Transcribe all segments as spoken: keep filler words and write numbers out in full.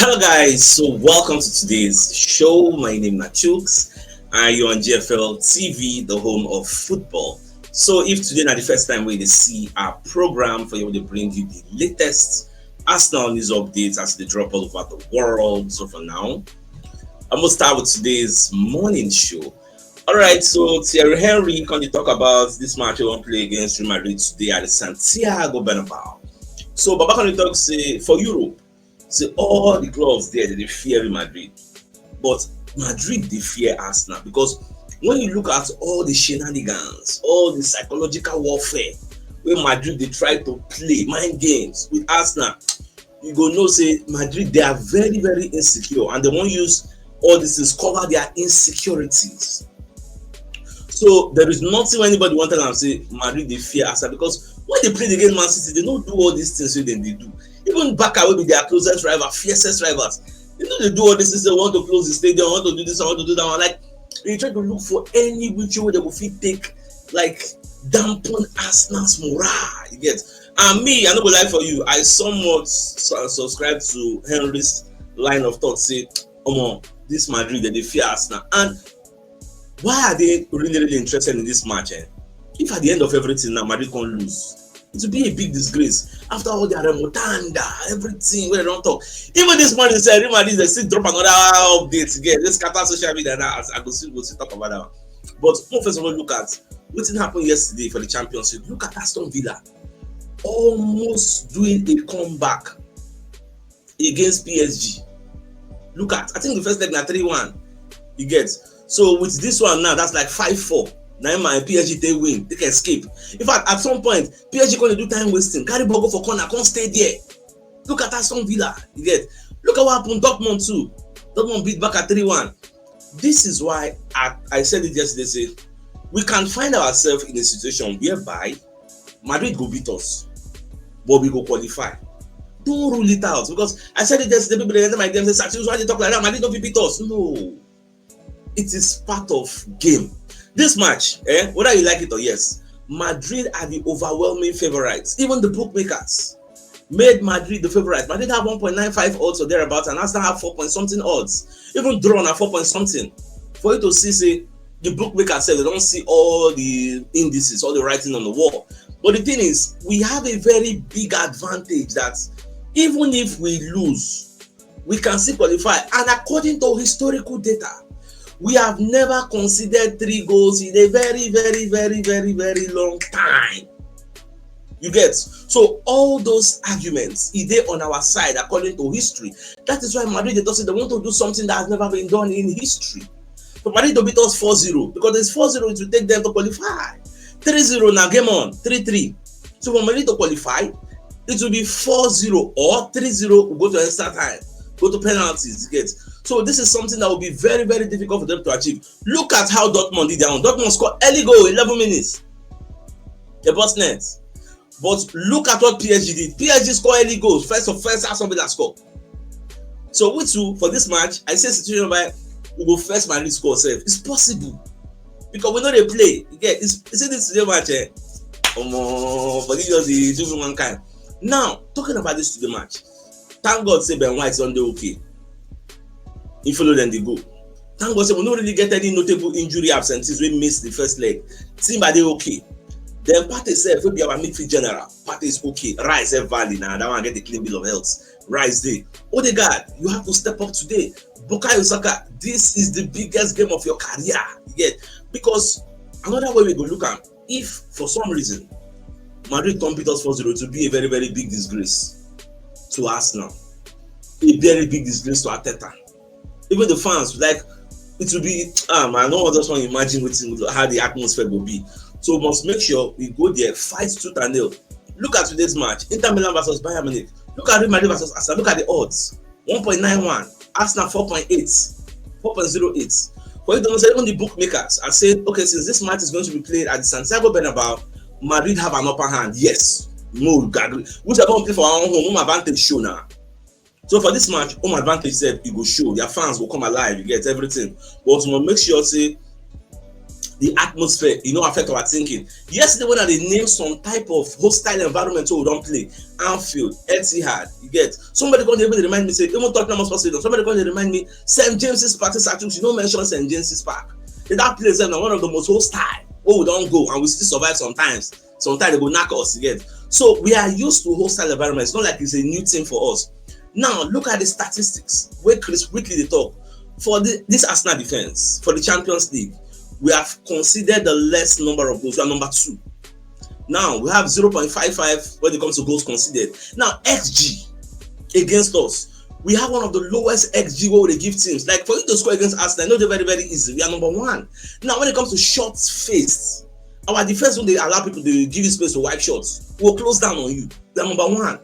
Hello, guys. So, welcome to today's show. My name is Chooks, and you're on G F L T V, the home of football. So, if today na the first time we dey see our program for you, we dey bring you the latest Arsenal news updates as they drop all over the world. So, for now, I'm gonna start with today's morning show. All right, so Thierry Henry come dey talk about this match wey wan play against Real Madrid today at the Santiago Bernabeu. So Baba come dey talk say for Europe, say all the clubs there dey fear Real Madrid, but Madrid dey fear Arsenal because when you look at all the shenanigans, all the psychological warfare wey Madrid dey try to play, mind games with Arsenal, you go know say Madrid, they are very, very insecure, and they wan use all these things cover their insecurities. So there is nothing wey anybody wan tell am say Madrid dey fear Arsenal, because when they play against Man City, they no do all these things wey dem dey do. Even Barca, wey be their closest rival, fiercest rivals, they no dey do all these things. They want to close the stadium, want to do this, want to do that one. Like, they try to look for any which way they go fit take, like, dampen Arsenal's morale. You get? And me, I no go lie for you, I somewhat su- subscribe to Henry's line of thought. Say, omo, this Madrid, they dey fear Arsenal. And why are they really, really interested in this match? Eh? If at the end of everything now, Madrid can lose, it will be a big disgrace. After all their remontada, everything wey dem don talk. Even this morning, say Real Madrid, they still drop another update again. They scatter social media now. As I go still go still talk about that one. But more first of all, look at wetin happen yesterday for the Champions League. Look at Aston Villa almost doing a comeback against P S G. Look at, I think the first leg na three one. You get? So with this one now, that's like five four. Now my P S G, they win, they can escape. In fact, at some point, P S G gonna do time wasting, carry ball go for corner, come stay there. Look at Aston Villa. You get? Look at what happened Dortmund too. Dortmund beat Barca three one. This is why I, I said it yesterday. Say we can find ourselves in a situation whereby Madrid go beat us, but we go qualify. Don't rule it out, because I said it yesterday. People dey enter my D M say, "Sir, why you talk like that? Madrid don't beat us." No, it is part of game. This match, eh, whether you like it or yes, Madrid are the overwhelming favorites. Even the bookmakers made Madrid the favorites. Madrid have one point nine five odds or thereabouts, and Arsenal have four point something odds. Even draw na four point something. For you to see, say, the bookmakers say they don't see all the indices, all the writing on the wall. But the thing is, we have a very big advantage that even if we lose, we can still qualify. And according to historical data, we have never conceded three goals in a very, very, very, very, very long time. You get? So all those arguments, e dey on our side according to history. That is why Madrid, they talk say they want to do something that has never been done in history. For Madrid to beat us four zero, because it's four zero to take them to qualify. Three zero now, game on, three three. So for Madrid to qualify, it will be four zero or three zero, will go to extra time, go to penalties, you get? So this is something that will be very, very difficult for them to achieve. Look at how Dortmund did their own. Dortmund scored early goal, eleven minutes. They burst net. But look at what P S G did. P S G scored early goals. First of first, Aston Villa score. So we too, for this match, I say situation by we go first Madrid score safe. It's possible. Because we know they play. You get? It's, it's in this today match, eh? Omo, but you just dey do me one kind. Now, talking about this today match, thank God say Ben White don dey okay. He follow them dey go. Thank God say we no really get any notable injury absentees wey miss the first leg. Timber dey okay. Then Partey sef, wey be our midfield general, Partey is okay. Rice sef valid na, that one get a clean bill of health. Rice dey. Odegaard, you have to step up today. Bukayo Saka, this is the biggest game of your career. You get? Because another way we go look am, if for some reason Madrid come beat us four zero, it will be a very, very big disgrace to Arsenal. A very big disgrace to Arteta. Even the fans, like, it will be, ah man, no one just want to imagine wetin, how the atmosphere go be. So we must make sure we go there, fight tooth and nail. Look at today's match, Inter Milan versus Bayern Munich. Look at Real Madrid versus Arsenal. Look at the odds, one point nine one, Arsenal four point eight, four point zero eight. For you to know, say even the bookmakers are saying, okay, since this match is going to be played at the Santiago Bernabeu, Madrid have an upper hand. Yes, no, we agree. Which I don't play for our own home, home advantage show now. So for this match, home advantage sef, e go show. Their fans go come alive, you get everything. But we must make sure say the atmosphere, you know, affect our thinking. Yesterday, when I dey name some type of hostile environment, so we don't play Anfield, Etihad, you get. Somebody come even remind me, say, even Tottenham Hotspur Stadium, somebody come remind me, Saint James's Park, Sir Chuks, you don't mention Saint James's Park. In that place, na one of the most hostile. Oh, we don't go, and we still survive sometimes. Sometimes they go knock us, you get. So we are used to hostile environments. It's not like it's a new thing for us. Now, look at the statistics. Where Chris quickly they talk. For the, this Arsenal defense, for the Champions League, we have conceded the less number of goals. We are number two. Now, we have zero point five five when it comes to goals conceded. Now, X G against us, we have one of the lowest X G where we give teams. Like, for you to score against Arsenal, not very, very easy. We are number one. Now, when it comes to shots faced, our defense, when they allow people to give you space to wipe shots, we'll close down on you. We are number one.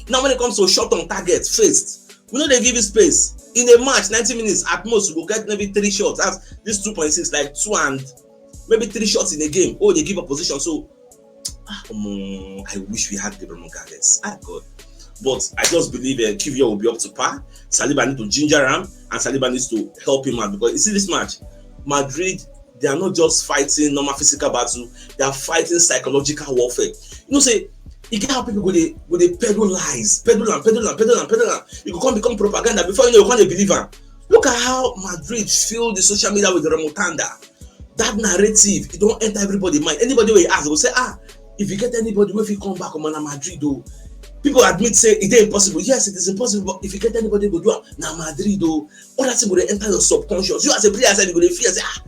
Now, when it comes to shot on target faced, we know they give you space. In a match, ninety minutes at most, we'll get maybe three shots. That's this two point six, like two and maybe three shots in a game. Oh, they give opposition. So, ah, omo, I wish we had Gabriel Magalhaes. Ah, God. But I just believe uh, Kivior will be up to par. Saliba need to ginger him, and Saliba needs to help him out, because you see this match, Madrid, they are not just fighting normal physical battle, they are fighting psychological warfare. You know, say, you get how people go they go they peddle lies, peddle and peddle and peddle and peddle and you go come become propaganda. Before you know, you can't believe him. Look at how Madrid filled the social media with Remontanda. That narrative, it don't enter everybody mind. Anybody wey ask go say, ah, if you get anybody wey fit come back, omo, na Madrid o. People admit say it is impossible. Yes, it is impossible, but if you get anybody go do am, na Madrid o. All that thing go dey enter your subconscious. You as a player, sef, you go dey fear say, ah,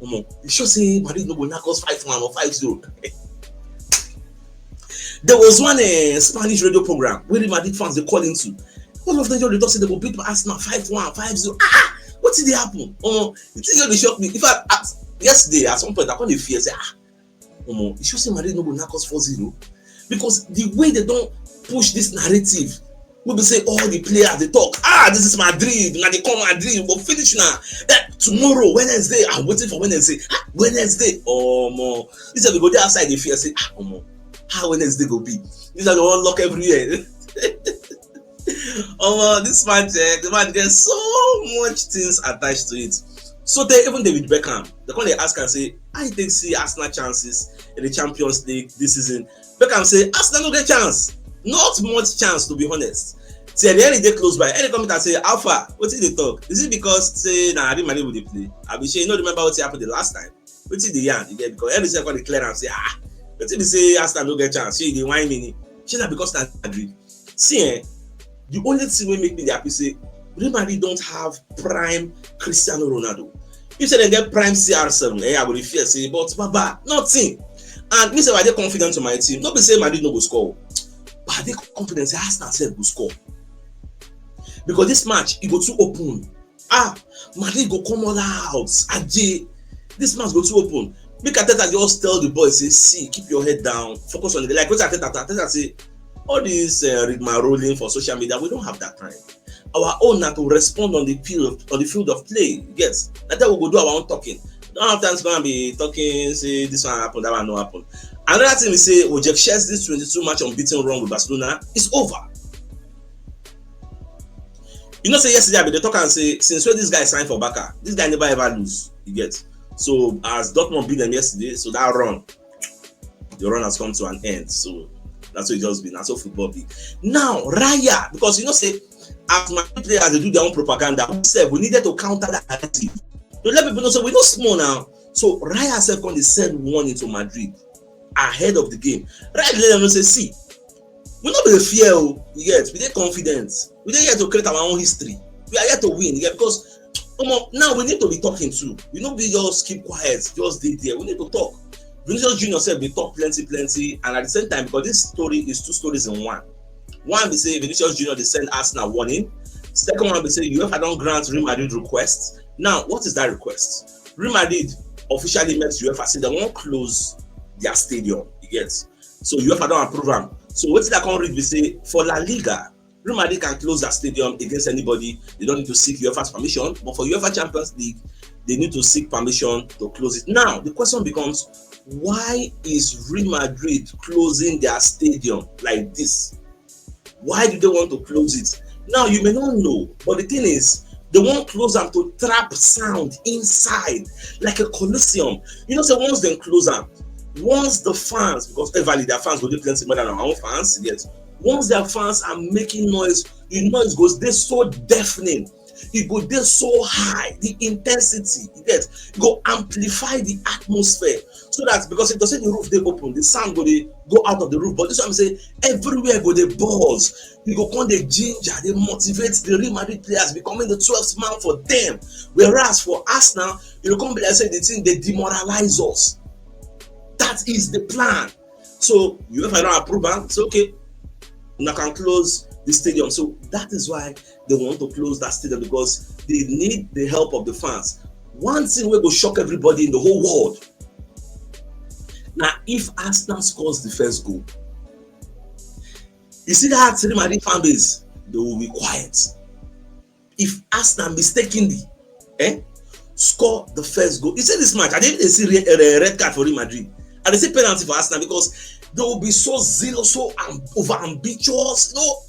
omo, you sure say Madrid no go knock us five one or five zero? There was one uh, Spanish radio program where the Madrid fans they call into. All of them just dey talk say they go beat Arsenal five one, five zero. Ah, what did they happen? Oh, the thing just dey shock me. In fact, at, yesterday at some point I come dey fear say, ah, omo, you sure say Madrid no go knock us four zero? Because the way they don't push this narrative, we be say all the players they talk, ah, this is Madrid, now they come Madrid, we go finish now. That tomorrow, Wednesday, I'm waiting for Wednesday. Ah, Wednesday, omo, this is we go there outside the fear say, ah, omo, how Wednesday go be? This is the one lock everywhere. Omo, this man, eh, the man gets so much things attached to it. So they even David Beckham, they come they ask and say, I think see Arsenal chances in the Champions League this season. Beckham say Arsenal no get chance, not much chance, to be honest. Thierry Henry dey close by. Any comment and say, how far? What did they talk? Is it because say na Real Madrid we dey play? I be sure you no remember what happened the last time. Wetin dey yarn? You get, because every second they clear and say, ah, wetin be say Arsenal no get chance? Say they whine me. Say na because na Madrid. See, eh, the only thing wey make me dey happy say Real Madrid don't have prime Cristiano Ronaldo. You say they get prime C R seven, eh, I go dey fear say, but Baba, nothing. And me say I dey confident to my team. No be say Madrid no go score, but I dey confident say Arsenal sef go score, because this match e go too open. Ah, Madrid go come all out. Aje, this match go too open. Make Arteta just tell the boys say, see, keep your head down, focus on the, like what Arteta, Arteta say, all this uh, rigmaroling for social media, we don't have that time. Our own now to respond on the field of, on the field of play. Yes, that's how we go do our own talking. We don't have time to go and be talking, say this one happened, that one no happen. Another thing we say, Ojek shares this twenty-two match unbeaten run with Barcelona is over. You know, say yesterday I been dey talk and say since when this guy signed for Barca, this guy never ever lose. You get, so as Dortmund beat them yesterday, so that run, the run has come to an end. So that's what it just been. That's what football be. Now Raya, because you know say as my players they do their own propaganda, we said we needed to counter that narrative to let people know say we no small now. So Raya sef come dey send warning to Madrid ahead of the game. Raya dey let them know say, see, we no be dey fear o, you get, we dey confident. We dey here to create our own history. We are here to win, you get, because omo, now we need to be talking too. We no be just keep quiet, just dey there. We need to talk. Vinicius Junior sef dey talk plenty, plenty, and at the same time, because this story is two stories in one. One be say Vinicius Junior dey send Arsenal warning. Second one be say UEFA don grant Real Madrid request. Now, what is that request? Real Madrid officially met UEFA say they wan close their stadium. You get, so UEFA don approve am. So wetin I come read be say for La Liga, Real Madrid can close their stadium against anybody. They don't need to seek UEFA's permission. But for UEFA Champions League, they need to seek permission to close it. Now, the question becomes, why is Real Madrid closing their stadium like this? Why do they want to close it? Now, you may not know, but the thing is, They wan close am to trap sound inside, like a coliseum. You know say once dem close am, once the fans, because everly their fans go dey plenty more than our own fans, you get? Once their fans are making noise, the noise go dey so deafening, e go dey so high, the intensity, you get, e go amplify the atmosphere, so that, because if dem say the roof dey open, the sound go dey go out of the roof. But this one be say everywhere go dey buzz, e go come dey ginger, dey motivate the Real Madrid players, becoming the twelfth man for them. Whereas for Arsenal, e go come be like say the thing dey demoralize us. That is the plan. So UEFA don approve am, say okay, una can close the stadium. So that is why they want to close that stadium, because they need the help of the fans. One thing wey go shock everybody in the whole world na if Arsenal scores the first goal. You see that Real Madrid fan base, they will be quiet. If Arsenal mistakenly, eh, score the first goal, you see this match, I didn't see red, red card for Real Madrid. I dey see penalty for Arsenal because they will be so zealous, so um, over ambitious, you know,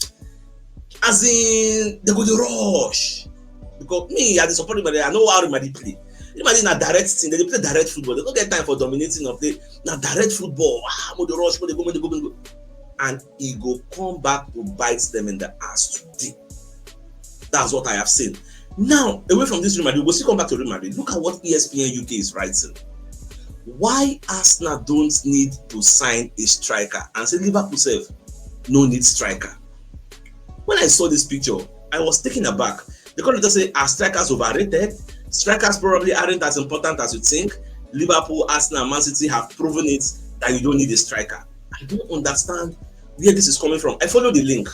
as in they go dey rush. Because me, I dey support Real Madrid, I know how Real Madrid play. Real Madrid na direct team, they dey play direct football. They no get time for dominating or play. Na direct football. Ah, mo dey rush, mo dey go, mo dey go, mo dey go. And e go come back to bite them in the ass today. That's what I have seen. Now, away from this Real Madrid, we'll still come back to Real Madrid. Look at what E S P N U K is writing. Why Arsenal don't need to sign a striker? And say Liverpool sef no need striker. When I saw this picture, I was taken aback. They come later say, are strikers overrated? Strikers probably aren't as important as you think. Liverpool, Arsenal, Man City have proven it that you don't need a striker. I don't understand where this is coming from. I follow the link.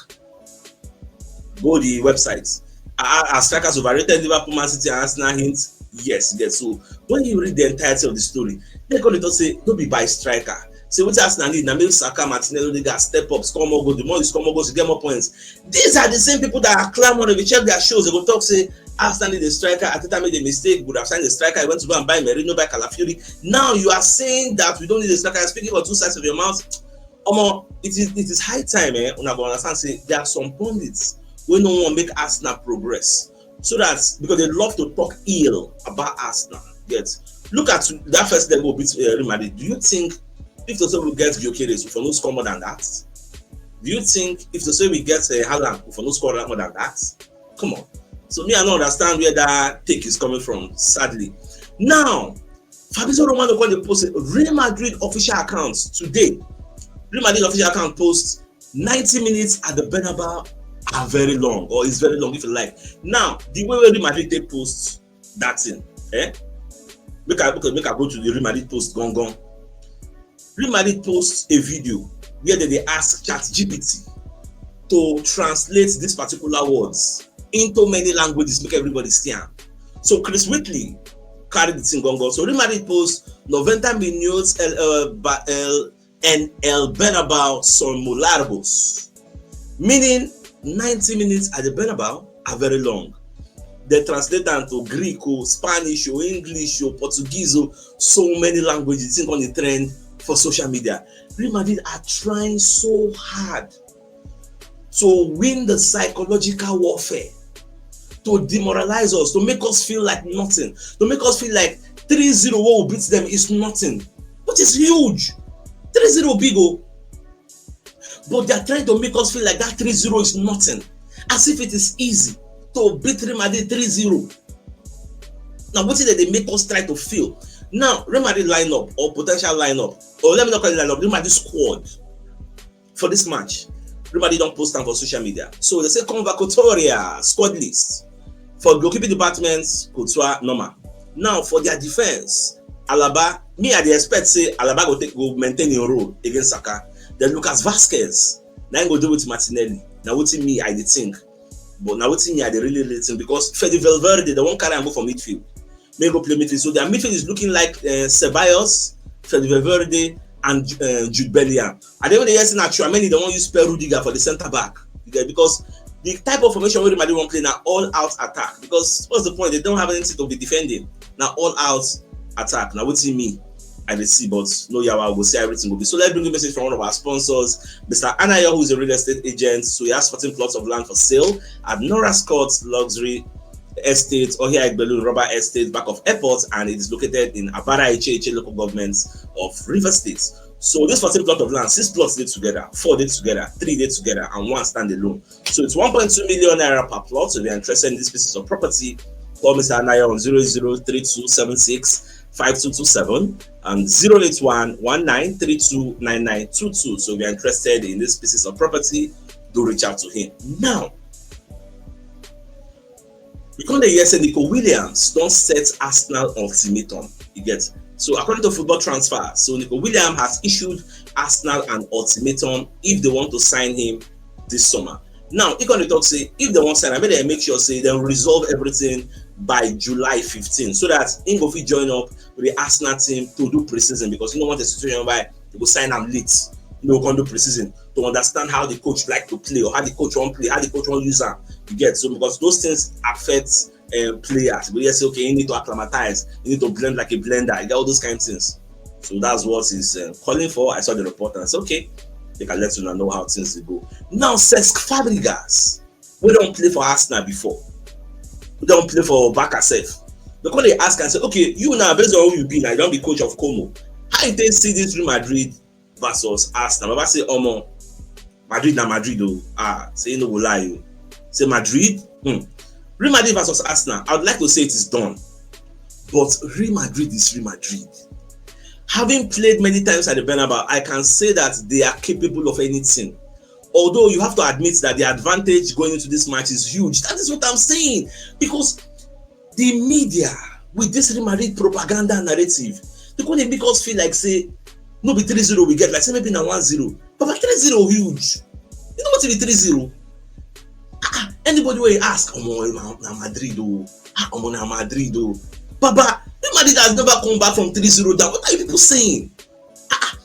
Go the website. Are, are strikers overrated? Liverpool, Man City, and Arsenal hint. Yes, yes. So when you read the entirety of the story, they come later say, don't be by striker. Say wetin Arsenal need na make Saka, Martinelli, Odegaard step up, score more goals. The more you score more goals, you get more points. These are the same people that are clamoring. If you check their shows, they go talk say Arsenal need a striker. Arteta made a mistake. Would have signed a striker. He went to go and buy Merino, buy Calafiori. Now you are saying that we don't need a striker. You're speaking for two sides of your mouth. Omo, it is, it is high time, eh? Una go understand say there are some pundits wey no wan make Arsenal progress, so that, because they love to talk ill about Arsenal. Get, look at that first leg wey we beat uh, Real Madrid. Do you think if to say we get Gyökeres, we for no score more than that? Do you think if to say we get uh, Haaland, we for no score more than that? Come on. So me, I don't understand where that take is coming from, sadly. Now, Fabrizio Romano called the post Real Madrid official accounts today. Real Madrid official account posts ninety minutes at the Bernabeu are very long, or is very long if you like. Now, the way Real Madrid take posts that thing, eh? Make I, okay, make I go to the Real Madrid post gone gone. Real Madrid posts a video where they, they ask ChatGPT to translate these particular words into many languages, make everybody see am. So Chris Whitley carry the thing gone gone. So Real Madrid post noventa minutos el, uh, ba, el, en el Bernabéu son muy largos, meaning ninety minutes at the Bernabéu are very long. They translate them to Greek, or Spanish, or English, or Portuguese, or so many languages. It's on the trend for social media. Real Madrid are trying so hard to win the psychological warfare, to demoralize us, to make us feel like nothing, to make us feel like three zero wey we beat them is nothing, which is huge. Three zero big o. But they are trying to make us feel like that three zero is nothing, as if it is easy to beat Real Madrid three zero. Now, what is that they make us try to feel? Now, Real Madrid lineup or potential lineup, or let me not call it lineup, Real Madrid squad for this match. Real Madrid don't post them for social media. So they say Convocatoria, squad list. For goalkeeping departments, Courtois, normal. Now, for their defense, Alaba, me, I dey expect say Alaba go take, go maintain your role against Saka. Then Lucas Vazquez, now go do with Martinelli. Now, what me, I dey think. But now, what me, I dey really, really think, because Fede Valverde, they won't carry and go for midfield. May go play midfield. So their midfield is looking like uh, Ceballos, Fede Valverde, and uh, Jude Bellingham. I don't even hear say na Tchouameni, they won't use Spare Rudiger for the centre back. You get, because the type of formation wey Real Madrid wan play na all out attack. Because what's the point? They don't have anything to be defending. Na all out attack. Now, what me, I dey see, but no yawa, we go see everything go be. So let's bring a message from one of our sponsors, Mister Anayo, who is a real estate agent. So he has fourteen plots of land for sale at Nora Scott's Luxury Estate, Ohia Igbelu Rubber Estate, back of airport, and it is located in Abara Eche Eche local government of River State. So this fourteen plot of land, six plots dey together, four dey together, three dey together, and one stand alone. So it's one point two million naira per plot. So if you're interested in these pieces of property, call Mister Anaya on zero zero three two seven six five two two seven and zero eight one one nine three two nine nine two two. So if you're interested in these pieces of property, do reach out to him. Now, we come dey hear say Nico Williams don set Arsenal ultimatum. You get? So according to Football Transfer, so Nico Williams has issued Arsenal an ultimatum if they want to sign him this summer. Now, he gonna talk say if they want sign, I mean they make sure say they resolve everything by July fifteen so that he go fit join up with the Arsenal team to do preseason because you don't want a situation whereby they go sign am late, you know, go do preseason to understand how the coach like to play or how the coach want play, how the coach want use am. You get? So because those things affect um, players. But yes, okay, you need to acclimatize, you need to blend like a blender, you get all those kind of things. So that's what he's uh, calling for. I saw the report and I said, okay, they can let you know how things dey go. Now, Cesc Fabregas, we don't play for Arsenal before. We don't play for Barca sef. They come dey ask and say, okay, you now, based on who you be now, you don't be coach of Como. How you take see this Real Madrid versus Arsenal? Baba say, Omo, Madrid na Madrid o. Ah, say you no go lie o. Say Madrid, hmm. Real Madrid versus Arsenal, I would like to say it is done. But Real Madrid is Real Madrid. Having played many times at the Bernabeu, I can say that they are capable of anything. Although you have to admit that the advantage going into this match is huge. That is what I'm saying. Because the media, with this Real Madrid propaganda narrative, they gonna make us feel like say no be three zero we get, like say maybe na one zero. But three zero huge. You know what be three zero? Ah, ah, anybody wey you ask, Omo, na, na Madrid o. Ah, Omo, na Madrid o. Baba, Real Madrid has never come back from three zero down. What are you people saying? Ah, ah.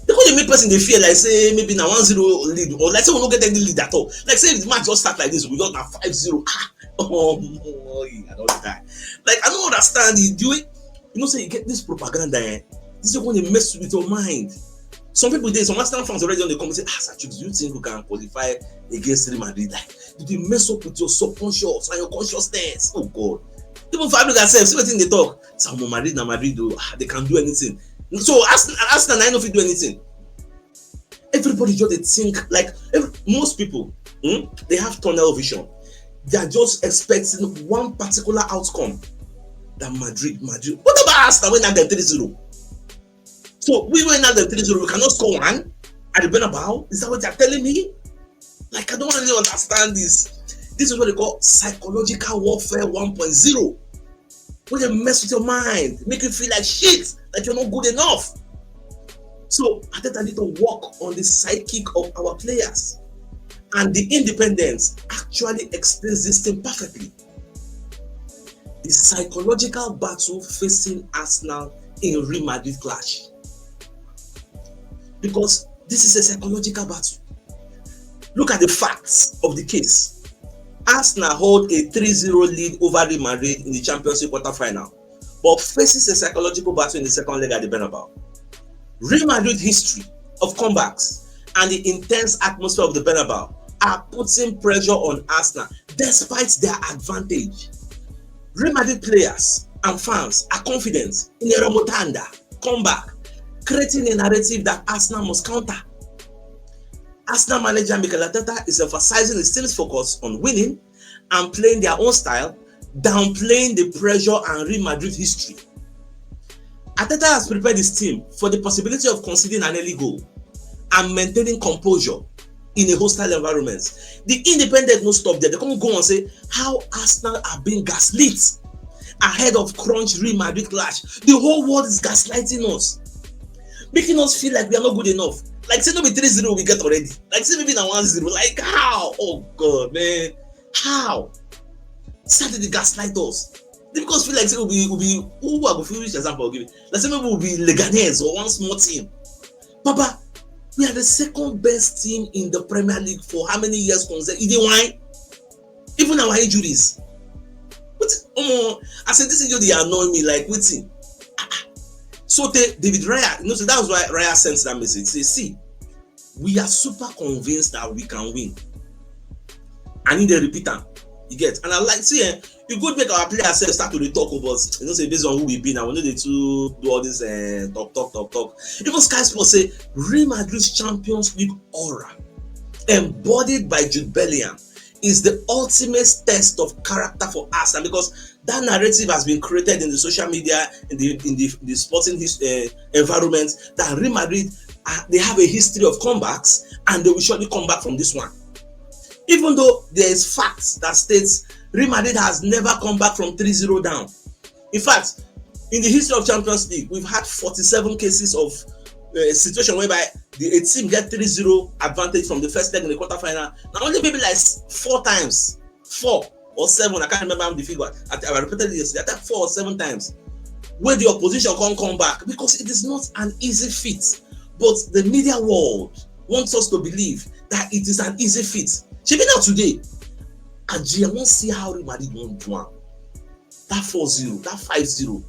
They go dey make person dey fear like say maybe na one zero lead or like say we no get any lead at all. Like say if the match just start like this, we just na five zero. Ah, oh boy, I don't die. Like I don't understand it. Do you, you know say you get this propaganda, eh? This is when they mess with your mind. Some people dey, some Arsenal fans already on the comment say, ah, Sir Chuks, do you think we can qualify against Real Madrid? Like, do they mess up with your subconscious and your consciousness? Oh God. Even Fabregas sef, see wetin they talk. Some Madrid na Madrid o, ah, they can do anything. So Arsenal, Arsenal na no fit do anything. Everybody just dey think like every, most people, hmm, they have tunnel vision. They are just expecting one particular outcome. That Madrid, Madrid. What about Arsenal when na get three zero? So we went out the three zero, we cannot score one at the Bernabeu. Is that what you're telling me? Like, I don't really understand this. This is what they call psychological warfare one point zero. When they mess with your mind, make you feel like shit, like you're not good enough. So Arteta need to work on the psychic of our players. And the independence actually explains this thing perfectly. The psychological battle facing Arsenal in Real Madrid clash. Because this is a psychological battle. Look at the facts of the case. Arsenal hold a three zero lead over Real Madrid in the Champions League quarterfinal, but faces a psychological battle in the second leg at the Bernabeu. Real Madrid history of comebacks and the intense atmosphere of the Bernabeu are putting pressure on Arsenal despite their advantage. Real Madrid players and fans are confident in a remontada comeback, creating a narrative that Arsenal must counter. Arsenal manager Mikel Arteta is emphasizing his team's focus on winning and playing their own style, downplaying the pressure and Real Madrid history. Arteta has prepared his team for the possibility of conceding an early goal and maintaining composure in a hostile environment. The Independent no stop there. They come go and say how Arsenal are being gaslit ahead of crunch Real Madrid clash. The whole world is gaslighting us, making us feel like we are not good enough. Like say no be three zero we get already. Like say maybe na one zero. Like how? Oh God, man. How? Started to gaslight us. They make us feel like say we be, we be, who I go fit use example give? Like say maybe we be Leganes or one small team. Papa, we are the second best team in the Premier League for how many years? Concern, e dey wine. Even our injuries. But omo, I say this injury dey annoy me like wetin? Ah, ah. So tey David Raya, you know, so that's why Raya sent that message. Say, see, we are super convinced that we can win. And he dey repeat am. You get? And I like, see, eh, you go make our players sef start to dey talk, but you know say based on who we be now, we no dey too do all this, eh, talk, talk, talk, talk. Even Sky Sports say Real Madrid's Champions League aura, embodied by Jude Bellingham, is the ultimate test of character for Arsenal, because that narrative has been created in the social media, in the, in the, the sporting his, uh, environment, that Real Madrid, uh, they have a history of comebacks, and they will surely come back from this one. Even though there is facts that states Real Madrid has never come back from three zero down. In fact, in the history of Champions League, we've had forty-seven cases of, uh, situation whereby the, a team get three zero advantage from the first leg in the quarterfinal. Now only maybe like s-, four times, four or seven, I can't remember the figure. I, I repeated it yesterday. I think four or seven times where the opposition can't come back, because it is not an easy feat. But the media world wants us to believe that it is an easy feat. Shebi now today, Aji, I wan see how Real Madrid wan do am. That four zero, that five zero,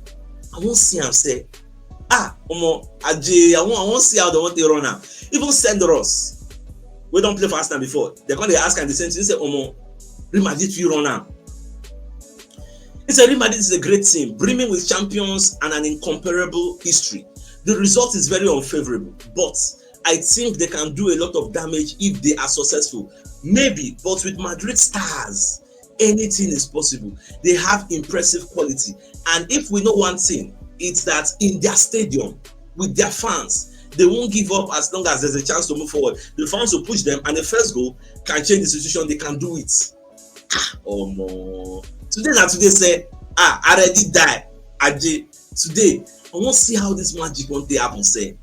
I wan see am say, ah, omo, Aji, I wan, I wan see how they wan take run am. Even Senderos, wey don play for Arsenal before, they come dey ask am the same thing. He say, omo, Real Madrid fit run am. He say Real Madrid is a great team, brimming with champions and an incomparable history. The result is very unfavorable, but I think they can do a lot of damage if they are successful. Maybe, but with Madrid stars, anything is possible. They have impressive quality. And if we know one thing, it's that in their stadium, with their fans, they won't give up as long as there's a chance to move forward. The fans will push them, and the first goal can change the situation. They can do it. Ah, omo. Today na today say, ah, I already die. Aji, today, I wan see how this magic wan take happen, say.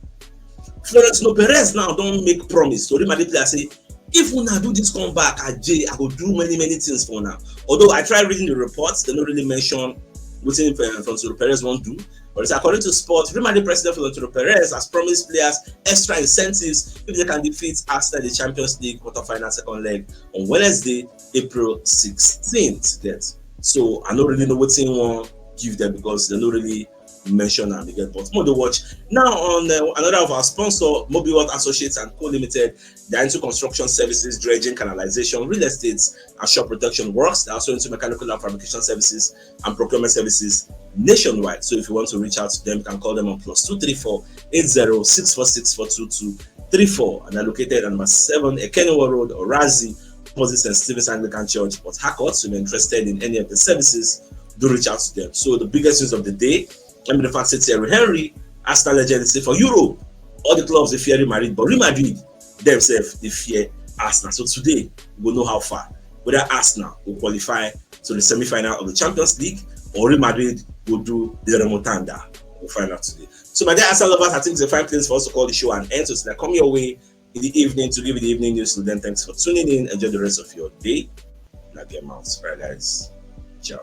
Florentino Perez now don make promise to Real Madrid players say, if una do this comeback, Aji, I go do many, many things for una. Although I try reading the reports, they no really mention wetin, uh, Florentino Perez wan do. But it's according to Sport, Real Madrid president Florentino Perez has promised players extra incentives if they can defeat Arsenal in the Champions League quarterfinal second leg on Wednesday, April sixteenth. Get? So I no really know wetin he wan give them because they no really mention am again. But more dey watch now on, uh, another of our sponsor, Mobile World Associates and Co Limited. They are into construction services, dredging, canalization, real estate, and shop protection works. They're also into mechanical and fabrication services and procurement services nationwide. So if you want to reach out to them, you can call them on plus two three four eight zero six four six four two two three four. And they're located on number seven Ekenewa Road, Orazi, opposite Saint Stephen's Anglican Church, Port Harcourt. So if you're interested in any of the services, do reach out to them. So the biggest news of the day, let me in fact say Thierry Henry, Arsenal legend, say for Europe, all the clubs dey fear Real Madrid, but Real Madrid themselves dey fear Arsenal. So today, we go know how far, whether Arsenal will qualify to the semi-final of the Champions League or Real Madrid will do the remontada. We'll find out today. So my dear Arsenal lovers, I think it's a fine place for us to call the show an end. So it's like come your way in the evening to give you the evening news. So then thanks for tuning in. Enjoy the rest of your day. Now get mouths. Bye guys. Ciao.